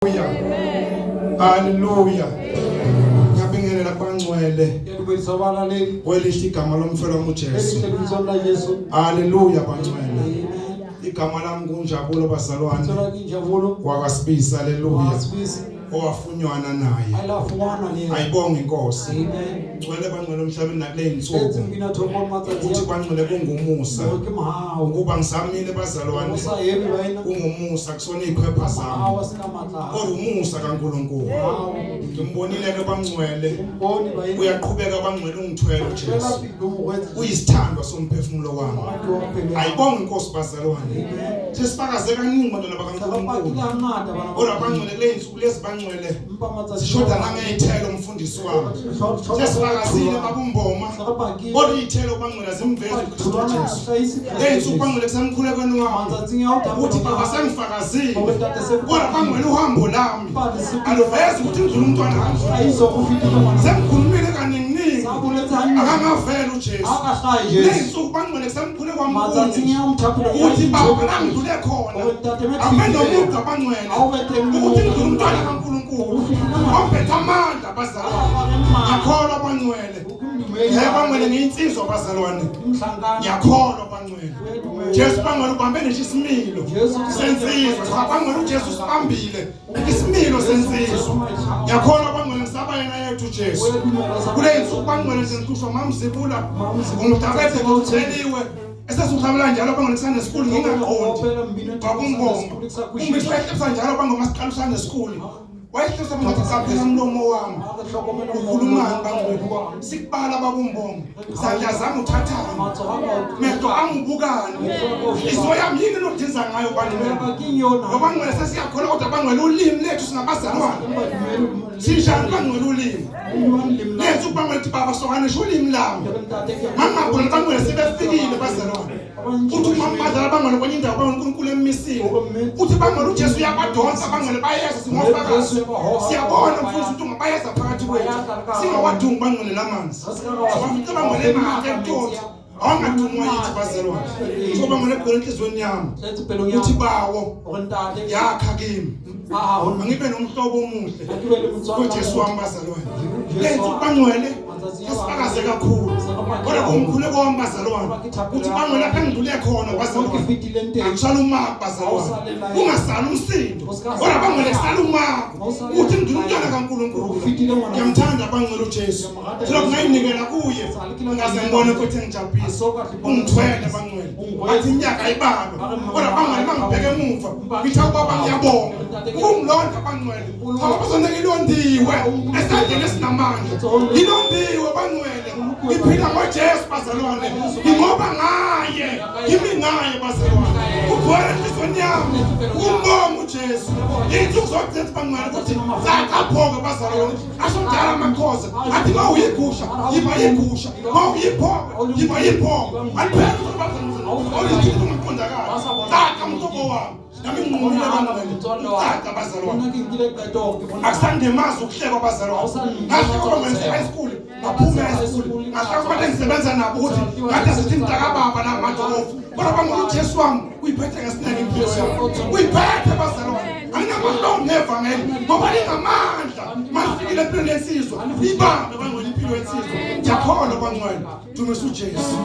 Haleluya. Haleluya. Ngiyabingelela kubangcwele. Ngiyadumisa abalaleli. Kwelihle igama lomfelo uJesu. Elihle libizwa la Jesu. Haleluya bangcwele. Amen. Igama lami kunjabulo bazalwane. Tsola injabulo. WakaSibisi haleluya. WakaSibisi. Owafunywana naye. Alafuwana le. Ayibonge inkosi. Amen. Ngcwele bangcwele emhlabeni nakule Etsi insuku. mbina thoko matsatsi. Ukuthi bangcwele kungumusa. Ke mohau. Ukuba ngisamile bazalwane. Musa yemi baina. Kungumusa kusona ikhwepha zami. Mohau sina matla. Kodwa umusa kaNkuluNkulu. Mohau. Ngimbonile ke bangcwele. Umboni baina. Uyaqhubeka bangcwele ungithwele Tswela uJesu. pele o mogwetsi. Uyisithandwa somphefumulo wami. Morati wa pelo ya hao. Ayibonge inkosi bazalwane. Amen. Sesifakaze kaningi bantwana Se re bakaNkuluNkulu. pakile hangata bana ba Kodwa Modimo. bangcwele kule insuku lezi bangcwele Empa matsatsi sishoda a- nangey'thelo mfundisi wami. Short- Sesifakazile babumboma. Se re pakile. Kodwa iy'thelo bangcwele azimvezi uKristu Ditholwana Jesu. ha hlahise Le insuku bangcwele kusemkhulekweni wami. Matsatsing a ho thapelo Uthi baba ya hao. sengifakazile. Hore ntate se Kodwa bangcwele uhambo lami. Empa le se- Aluvezi ukuthi ngidlula umntwana kanjani. Hlahiso o fetile ngwana. Sengikhulumile kaninginingi. Sa boletse hantle. Akangavela uJesu. Ha ka hlahe Jesu. Ley'nsuku bangcwele kusemkhuleko wami Matsatsing a ho thapelo ya ukuthi baba hao. la ngidlule khona Hore ntate me ave fetile. nomugqa bangcwele Ha o be teng ukuthi ngidlule umntwana kaNkulunkulu omphethe amandla bazalwane ngiyakholwa bangcwele yebo bangcwele ngiyinsizwa bazalwane ngiyakholwa bangcwele Jesu bangcwele ubambe nje isimilo sensizwa cha bangcwele uJesu sibambile isimilo sensizwa ngiyakholwa bangcwele ngisaba yena yethu Jesu kule insuku bangcwele nje ngihlushwa mamzibula ngumdabethe ngitheliwe esasuhlabela njalo bangcwele kusande school ngingaqondi kwakumbonga umbiso njalo bangoma siqala usande school wayehlisa ngathi saphela umlomo wami ukhulumani bangcwele sikubala bakumbonga zandla zami uthathani mehlo angibukani inhliziyo yami yini enodinza ngayo bangcwele ngoba ngcwele sesiyakholwa kodwa bangcwele ulimi lethu singabazalwane sinjani bangcwele ulimi lethu bangcwele ukuthi baba sokanisho ulimi lami mangabona bangcwele sebefikile bazalwane uthi uma badlala bangcwele kwenye indawo bangcwele uNkulunkulu emmisile uthi bangcwele uJesu uyabadonsa bangcwele bayeza singofakazi siyabona mfundisi ukuthi ungabayeza phakathi kwethu singawadungi bangcwele lamanzi siwafice bangcwele emahle emtoti awangadungwa yithi bazalwane so bangcwele egcwele enhliziyweni yami uthi bawo yakha kimi angibe nomhlobo omuhle kuJesu wami bazalwane lensuku bangcwele esifakaze kakhulu kodwa kumkhuleko wami bazalwane uthi bangcwele lapha engidlule khona bazalwane akusala umako bazalwane ungasali umsindo kodwa bangcwele kusala umako uthi ngidlule umntwana kaNkulunkulu ngiyamthanda bangcwele uJesu selokhu ngayinikela kuye ngaze ngibone ukuthi engijabulisa ungithwele bangcwele bathi iminyaka ayibalwa kodwa bangcwele bangibheke emuva ngithi awubaba ngiyabonga ukungilonda bangcwele ngoba bazoneke ilondiwe esandleni esinamandla ilondiwe bangcwele ngiphila ngoJesu bazalwane ngingoba ngaye ngimi ngaye bazalwane ugcwele enhliziyweni yami ukumbonga uJesu insuku zokugcina bangcwele ukuthi saqaphoke bazalwane asho mdala amakhoza athi ma uyigusha yiba yigusha ma uyiphoko yiba yiphoko aliphela olithini ungaqondakali caca mhlobo wami nami nginqumile bangcwele caca bazalwane akusangemazi ukuhlekwa bazalwane ngahlekwa bangcwele high school ngaphuma high school ngahleka abantu engisebenza nabo ukuthi ngathi asithi mntakababa la manje kodwa bangcwele uJesu wami uyiphethe ngesineke impilo yami uyiphethe bazalwane anginamahloni ngevangeli ngoba lingamandla malifikile empilweni yensizwa ibambe bangcwele impilo yensizwa ngiyakholwa bangcwele dumisa uJesu.